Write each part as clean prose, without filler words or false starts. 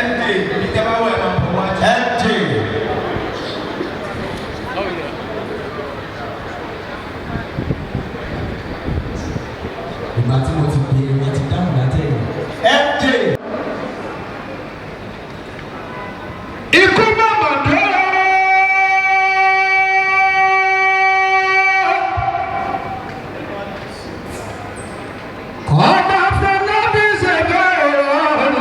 MJ, ibi tẹ́ bá wà, ẹ̀ máa bọ̀ wájú. MJ. Ìgbà tí mo ti béèrè, ẹ ti dáhùn látẹ̀yìn. MJ. Ikú màmá dúró. Ọba Fọlábí ṣe bẹ́ẹ̀ ọ̀run,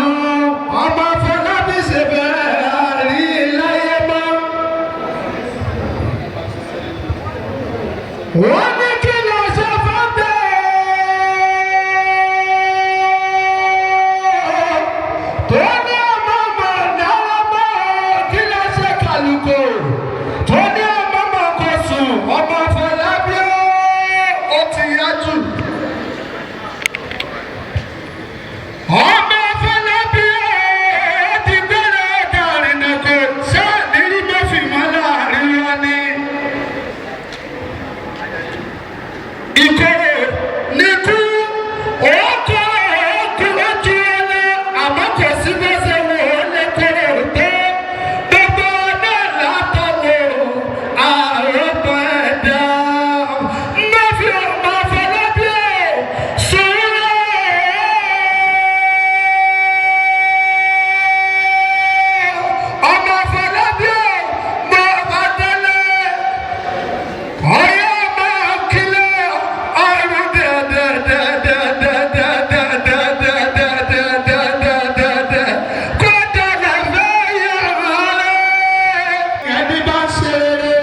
ọba Fọlábí ṣe bẹ́ẹ̀ àrí láyé mọ́. Wọ́n ní kí ló ṣe fún bẹ́ẹ̀ tó ní ọmọ mọ̀ náírà mọ́, kí ló ṣe kàlùkò tó ní ọmọ mọ̀ kò sùn? Ọmọ Fọlábí ó ti yá jù. Ọmọ Fọlábí ó ti gbéra dàrínàkò ṣáà ní mọ́fìmọ́ láàrin wọn ni. Ìkorò ní kú òkò òkú ojú ẹlẹ, àmọ́ kò sí bó ṣe wò ó lè kóró tó, gbogbo náà látọwọ́ àròpọ̀ ẹ̀dá. Mọ́fì ọmọ Fọlábí ò sùúrù. Ọmọ Fọlábí ò mọ adélé. Ọyọ́ máa kílẹ̀ ọ̀run dẹ̀dẹ̀dẹ̀dẹ̀dẹ̀dẹ̀dẹ̀dẹ̀dẹ̀dẹ̀dẹ̀dẹ̀dẹ̀dẹ̀ kó dàgbà fẹ́ yàrá rẹ̀. Ẹni bá ṣe rere,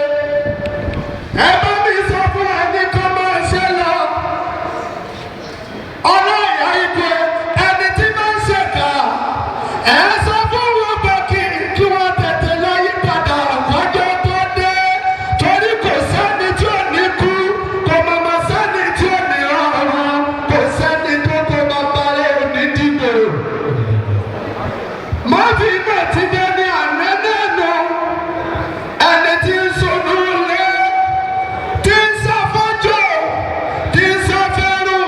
ẹ bá mi sọ fún ẹni kan máa ṣe lọ. Ọlọ́ọ̀yà ìgò, ẹni tí máa ń ṣèkà, ẹ sọ fún wọn pé kí wọ́n tètè lọ yí padà ọjọ́ tó dé, torí kò sẹ́ni tí ò ní kú, kò mọ̀mọ́ sẹ́ni tí ò ní rọrùn, kò sẹ́ni tó kó bàbá rẹ̀ ò ní dìbò. Mọ́fì náà ti dé ní àná náà nù, ẹni tí ń sunú lé, tí ń sáfọ́jọ́, tí ń sáfẹ́rù,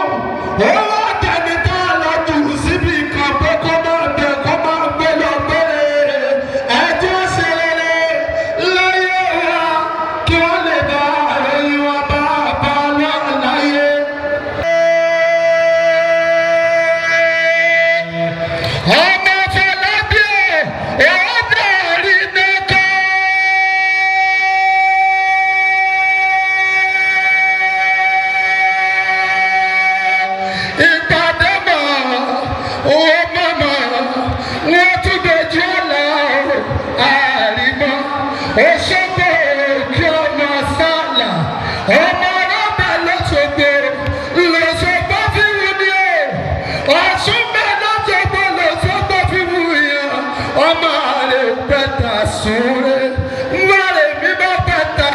ó wá dẹni tá a lọ jù síbi kan pé kó máa bẹ, kó máa gbé lọ gbére. Ẹjọ́ ṣe rere láyé wa kí wọ́n lè bá ẹyin wa bá lọ láyé. Ọmọ Fọlábí ò dàrí nìkan. Ìpàdé mọ̀ owó mọ̀mọ́ wọ́n tún dojú ọ̀la àrímọ́. Òṣogbo kí ọmọ sálà, ọmọ ọlọ́ba lọ́sọ̀gbọ̀, lọ́sọ̀gbọ̀ fi wù ní o. Ọ̀ṣun bẹ́ẹ̀ lọ́sọ̀gbọ̀, lọ́sọ̀gbọ̀ fi wù yẹn. Ọmọ rẹ̀ pẹ̀tà sóore, ńlá rẹ̀ mi bá pẹ̀tà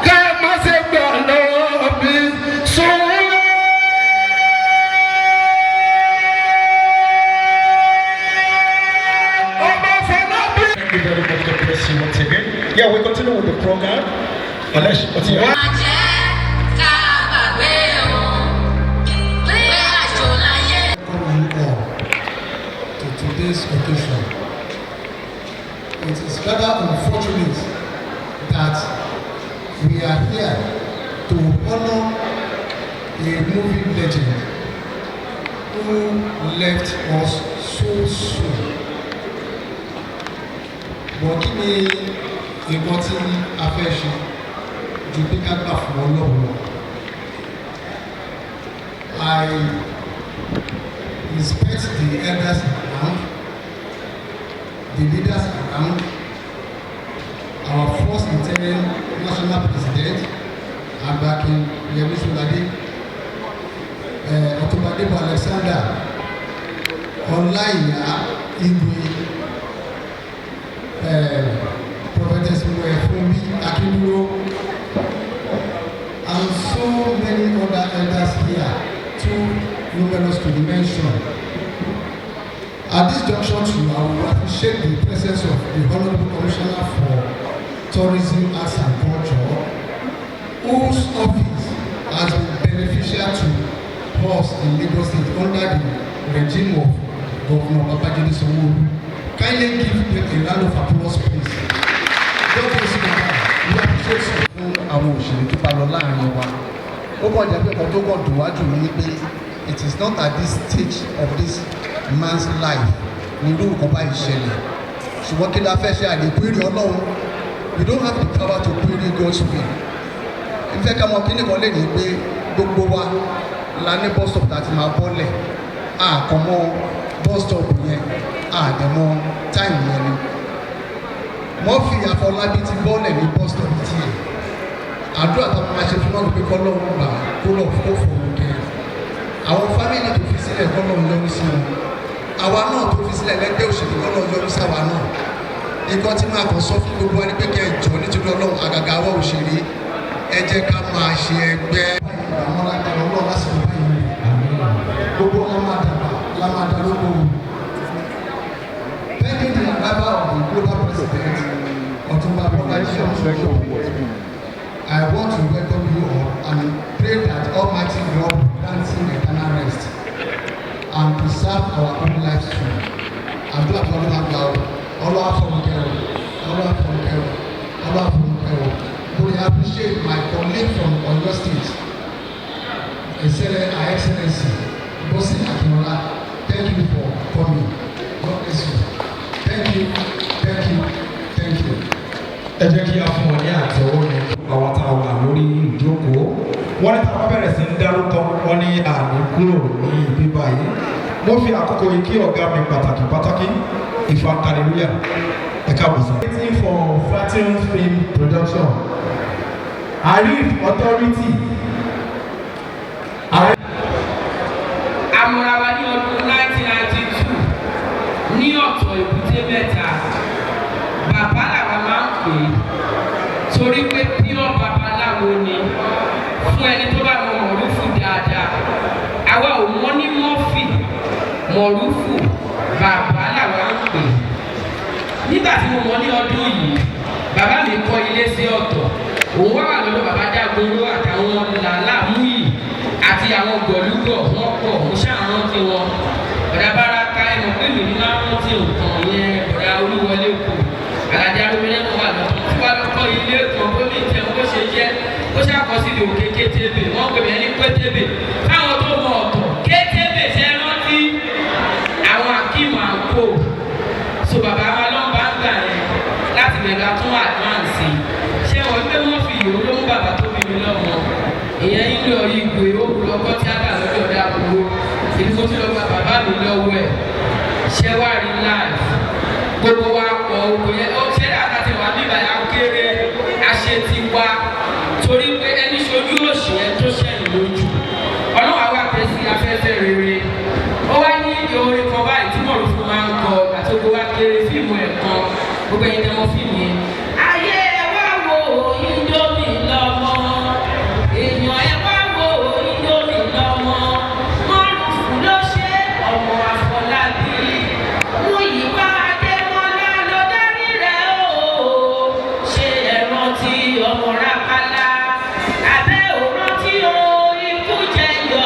ká má ṣe gbà lọ́wọ́ mi sóore. Ọmọ Fọlábí. Thank you very much. God bless you once again. Yeah, we continue with the program. Alesh, what's your Má jẹ́ ká gbàgbé o pé àjò láyé. Welcome you all to today's occasion. It is rather unfortunate that we are here to honor a movie legend who left us so soon. But kí ni nǹkan tí a fẹ́ ṣe ju pé ká gbà fún Ọlọ́run lọ? I respect the elders around, the leaders around, our first interim national president, Agbakin Yemi Solade, Ọ̀túnba Debo Alexander, Ọláìyá Igwe, Prophetess Funmi Akinduro, and so many other elders here, too numerous to mention. At this junction too, I will appreciate the presence of the Honourable Commissioner for Tourism, Arts and Culture, whose office has been beneficial to us in Lagos State under the regime of Governor Babajide Sanwo-Olu. Kindly give them a round of applause, please. God bless you, Baba. We appreciate you. Fún àwọn òṣèré tó bá lọ láàrin wa, ó kàn jẹ́ pé kan tó kàn dùn wájú mi ni pé it is not at this stage of this man's life ní irú nǹkan báyìí ṣẹlẹ̀. Ṣùgbọ́n kí la fẹ́ ṣe? Àlè query Ọlọ́run. We don't have the power to query God's will. N fẹ́ ká mọ kíní kan lè ní pé gbogbo wa la ní bus stop láti máa bọ́lẹ̀. Àkànmọ́ bus stop yẹn, àdẹ̀mọ́ time yẹn ni Murphy Àfọlábí ti bọ́ọ̀lẹ̀ ní bus stop tiẹ̀. Àdúrà táwọn máa ṣe fún wọn pé kọ́lọ́run gbà kó lọ kó fòun kẹ àwọn family tó fi sílẹ̀, kọ́lọ́run yọ́nú sí wọn. Àwa náà tó fi sílẹ̀ lẹ́gbẹ́ òṣèlú, kọ́lọ́run yọ́nú sí àwa náà. Nǹkan tí máa kàn sọ fún gbogbo wa ni pé kẹ́ ẹ jọ nítorí Ọlọ́run, àgàgà àwa òṣèré, ẹ jẹ́ ká máa ṣe ẹgbẹ́. Àwọn lágbára Ọlọ́run lásìkò báyìí, gbogbo la máa dàgbà, la máa darúgbó. Pending the arrival of the global president, Ọ̀túnba Bọ́lájí Ọ̀ṣun, I want to welcome you all and pray that Almighty God will grant him eternal rest and preserve our own lives too. Àdúrà tó ọlọ́run àgbà o, Ọlọ́run àfọ̀nkẹ́ o, Ọlọ́run àfọ̀nkẹ́ o, Ọlọ́run àfọ̀nkẹ́ o. Mo dey appreciate my colleague from Oyo State, Excellen Her Excellency Bosi Akinola. Thank you for coming. God bless you. Thank you, thank you, thank you. Ẹ jẹ́ kí a fún wọn ní àtẹ́wọ́ ní àwọn tá a wà lórí ìjókòó. Wọ́n ní táwọn bẹ̀rẹ̀ sí ń dárúkọ wọn ní àní kúrò ní ibi báyìí. Mo fi àkókò yìí kí ọ̀gá mi pàtàkì pàtàkì, Ifá Hallelujah, ẹ káàbọ̀ sí. Waiting for Fortune Film Production. Arif Authority. Arif. Àmọ́ra wa ní ọdún 1992 ní ọ̀tọ̀ Èbúté Mẹ́ta. Bàbá làwa máa ń pè é torí pé pure babaláwo ni. Fún ẹni tó bá mọ Mọ̀rúfù dáadáa, àwa ò mọ̀ ní Murphy, Mọ̀rúfù, bàbá làwa ń pè é. Nígbà tí mo mọ̀ ní ọdún yìí, bàbá mi kọ́ ilé sí ọ̀tọ̀, òun wá wà lọ́dọ̀ bàbá Dágbóró àtàwọn làlá múyì àti àwọn gọ̀lúgọ̀. Wọ́n pọ̀, mo ṣáà rántí wọn. Bọ̀dá Báraka, ẹ mọ̀ pé mi ní máa ń rántí nǹkan yẹn. Bọ̀dá Olúwọlé kù, Alájà Rómìnira wà lọ́tọ̀ tí wàá lọ́kọ́ ilé kan bó mi tẹ̀ bó ṣe jẹ́ ó ṣàkọsílẹ̀ òkè Kétébè. Wọ́n pè mí ní Kétébè. Káwọn tó mọ ọ̀tọ̀ Kétébè ṣe rántí àwọn Akíìmù àǹkó. So bàbá wa ló ń bá ń gbà yẹn láti bẹ̀rẹ̀ tún advance. Ṣé wọ́n gbé wọ́n fi yòó ló ń bàbá tó bí mi lọ́mọ ìyẹn ń lọ ìgbè òkú lọ́kọ́ tíátà lọ́dọ̀ dàbúrò èmi. Mo tún lọ gba bàbá mi lọ́wọ́ ẹ̀. Ṣé wàá rí live gbogbo wa pọ̀ òkò yẹn ó ṣe dàgbà tí wàá bíbá yà kéré àṣẹ ti wá torí pé ẹni ṣojú òṣì ẹ tó ṣẹ̀yìn lójú. Ọlọ́wà wà pẹ́ sí afẹ́fẹ́ rere. Ó wá ní orin kan báyìí tí Mọ̀rúfù máa ń kọ àti gbogbo wa kéré, fíìmù ẹ̀ kan, gbogbo ẹ̀yin tẹ́ mọ̀ fíìmù yẹn. Ayé, ẹ wá wo Indomie lọ́mọ èèyàn, ẹ wá wo Indomie lọ́mọ. Mọ̀rúfù ló ṣe ọmọ Àfọlábí, Múyìwá Adémọ́lá ló darí rẹ̀ o. Ṣé ẹ rántí ọmọ Rápálá? Abẹ́ ò rántí o, ikú jẹ́ yọ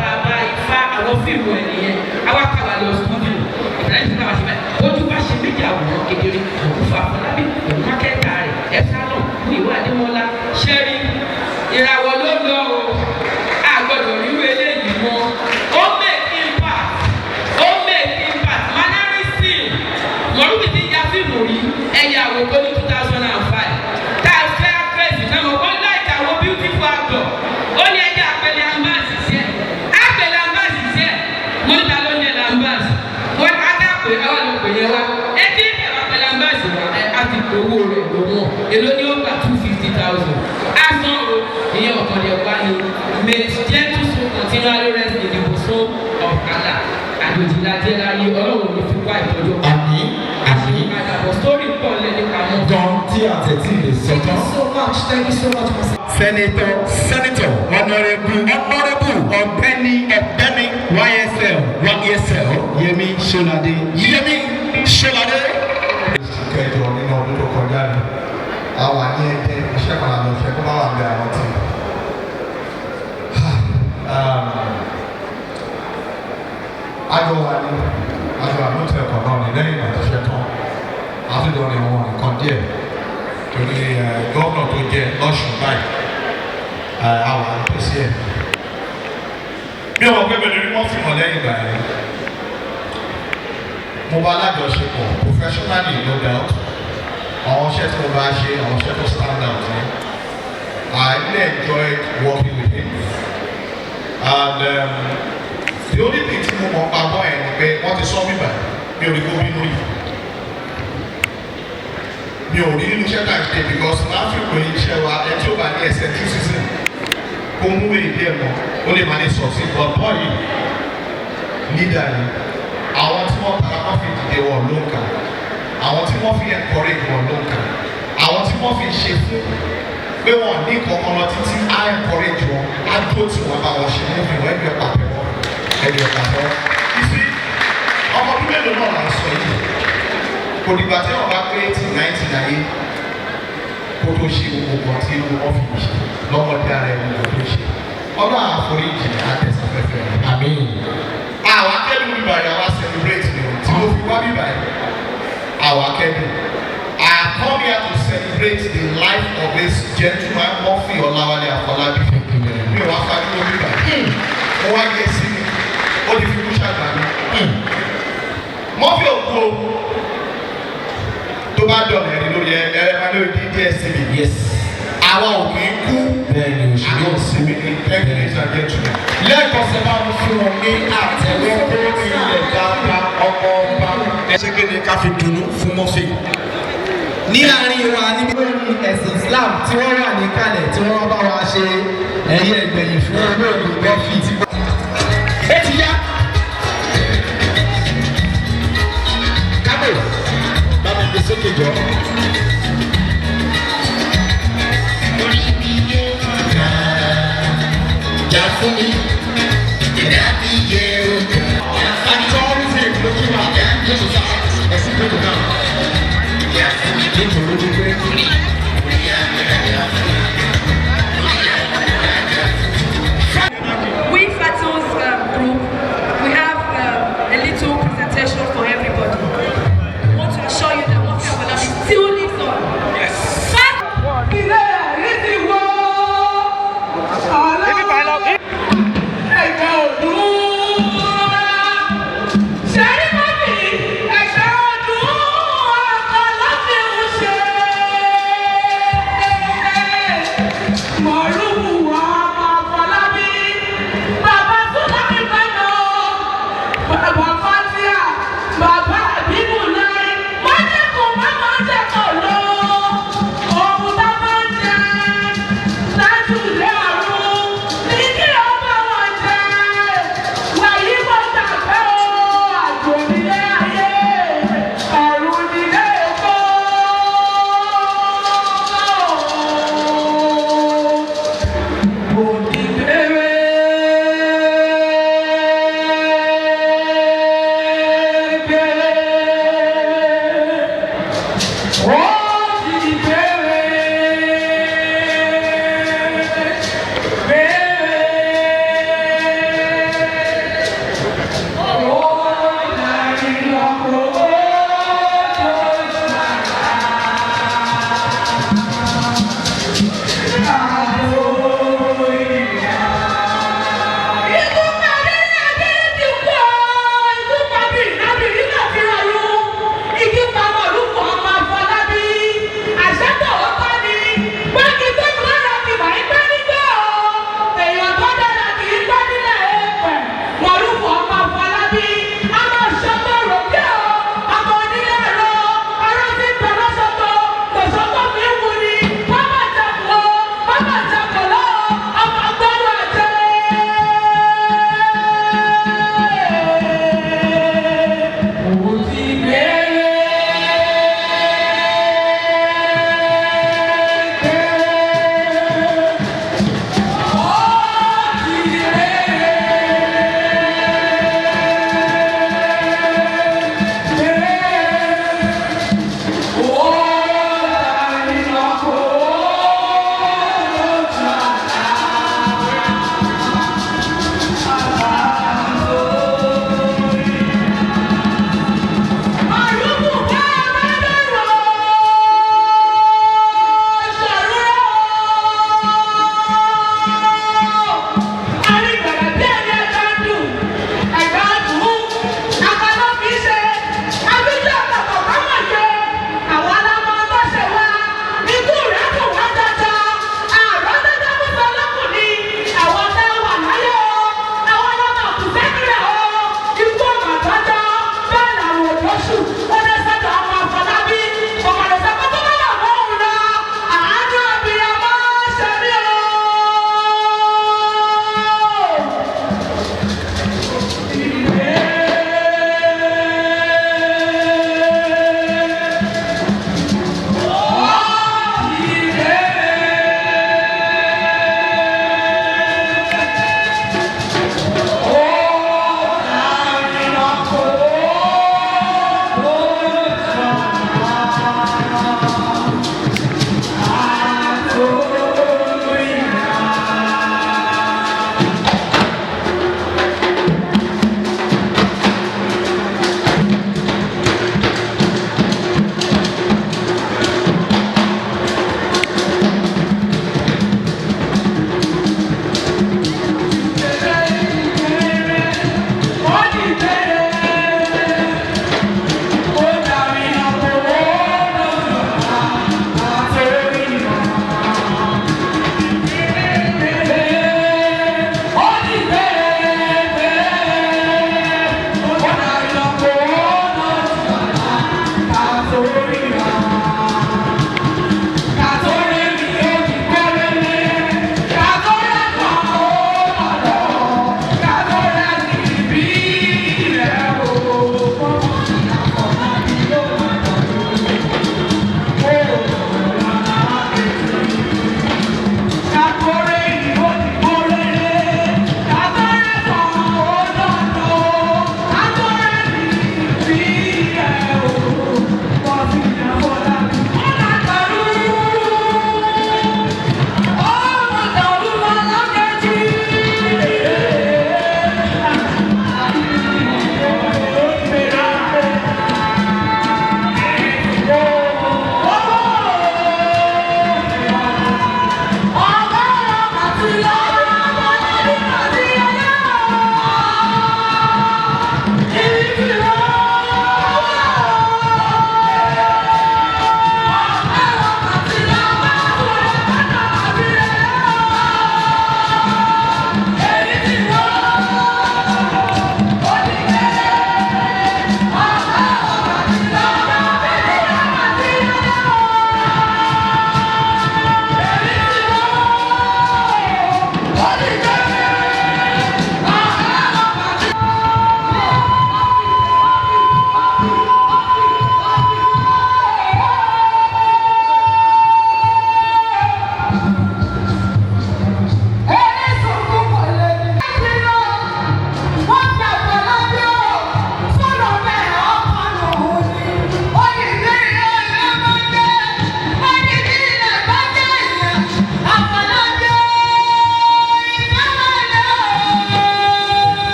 bàbá Ifá. Àwọn fíìmù ẹ̀ nìyẹn. Àwa kàwá lọ studio ìtàlẹ́ tí káwá ṣe báyìí, ojú bá ṣe méjì, àwòrán kedere, Mọ̀rúfù Àfọlábí pẹ̀lú mákẹ́tà rẹ̀ Epsilon, Múyìwá Adémọ́lá. Ṣẹ́rí ìràwọ̀ ló lọ o, a gbọ́dọ̀ ríru eléyìí mọ́. Ó make impact, ó make impact. Mannerism Mọ̀rúfù ti ya fíìmù rí ẹ̀yà àwòkọ́ ní 2005 tá a fẹ́ actress náà mọ̀. Ó like àwọn beautiful actor. Ó ní ẹjẹ́ àpẹẹrẹ ambas iṣẹ́, àpẹẹrẹ ambas iṣẹ́. Mo ní ta ló ní ẹ̀ ambas wọ́n á dá pé àwọn ló pè yẹn wá. Ẹ tí ẹ bá pẹ̀lú ambas wa ẹ á ti pè owó rẹ̀ lọ́wọ́. Èló ni ó gbà? 250,000 á san o. Ìyẹn ọ̀kan lè wá ní. May gentle soul continually rest in the bosom of Allah. Àjòjì la jẹ́ láyé, Ọlọ́run ló fi wá ìtọ́jú. Àmín, àmín. Àṣìpadàbọ̀ sórí pọ̀ lẹ́ nípa mọ́. Gan tí àtẹ̀tí lè sọ Thank tán. you so much. Thank you so much, Mr. Senator, Senator, Honourable, Honourable, Ọ̀gbẹ́ni, Ọ̀gbẹ́ni, YSL, YSL, Yẹmi Ṣọládé, Yẹmi Ṣọládé. Oṣù kẹjọ nínú ọdún tó kọjá ni a wà ní Ẹdẹ. Iṣẹ́ kan àlọ́ ṣe kó má wà ní àwọn tí àjọ wà ní àjọ àmútẹ kan náà ní lẹ́yìn ìgbà tó ṣe tán. Àtúndọ̀ ni àwọn nǹkan díẹ̀ torí gómìnà tó jẹ lọ́sùn báyìí, àwọn àtúnṣe ẹ̀. Mi ò mọ̀ pé bẹ̀rẹ̀ rí Murphy mọ̀ lẹ́yìn ìgbà yẹn. Mo bá alájọṣepọ̀ professionally, no doubt. Àwọn iṣẹ́ tí mo bá ṣe, àwọn iṣẹ́ tó stand out ni. I really enjoyed working with him. And the only thing tí mo mọ̀ pa bọ́ ẹ̀ ni pé wọ́n ti sọ mí báyìí, mi ò rí kó bínú rí. Mi ò rí nínú iṣẹ́ tá à ń ṣe because máa fi pé iṣẹ́ wa, ẹ tí ó bá ní eccentricism kó mú èdè ẹ̀ mọ́, ó lè má lè succeed, but boy yìí, leader ni. Àwọn tí wọ́n tara wọ́n fi dìde wọn ló ń kà, àwọn tí wọ́n fi encourage wọn ló ń kà, àwọn tí wọ́n fi ṣe fún pé wọ́n ní kankan lọ títí, á encourage wọn, á dúró tí wọ́n bá wọn ṣe mú fi wọ́n. Ẹgbẹ́ pàtẹ́wọ́, ẹgbẹ́ pàtẹ́wọ́. You see, ọmọ ọdún mélòó náà là ń sọ yìí? Kò dìgbà tí wọn bá pé 80, 90 láyé kó tó ṣe gbogbo nǹkan tí wọ́n fi ṣe lọ́mọdé ara ẹni kó tó ṣe. Ọlọ́run àforíjì àtẹ̀sáfẹ́fẹ́. Àmín. Àwọn akẹ́dùn bíbá yìí, àwa celebrate ni o. Tí mo fi wá bíbá yìí, àwa akẹ́dùn. I come here to celebrate the life of this gentleman, Murphy Ọláwálé Afọlábí. Mi ò wá fajúro bíbá yìí, mo wá yẹ sí mi, ó ti fi kú ṣàgbà mi. Murphy òkú o. Tó bá dọ̀lẹ̀ rí lórí ẹ ẹ máa lórí DSTV. Yes. Àwa ò kì í kú. Bẹ́ẹ̀ni, òṣèré. Àwọn òsínmi ni. Thank you, ladies and gentlemen. Lẹ́ẹ̀kan sí, bá ń fún wọn ní àtẹ̀wọ́ tó ilẹ̀ dáadáa, ọmọ ọba. Ẹ ṣe kí ni ká fi dùnnú fún Murphy. Ní àárín wa níbi lórí ẹ̀sìn Islam tí wọ́n wà níkàlẹ̀ tí wọ́n bá wa ṣe ẹ̀yẹ ìgbẹ̀yìn fún olóògbé Murphy. Ó ti yá. Kábò bá mi gbé sókè jọ. Orí mi yé jà fún mi.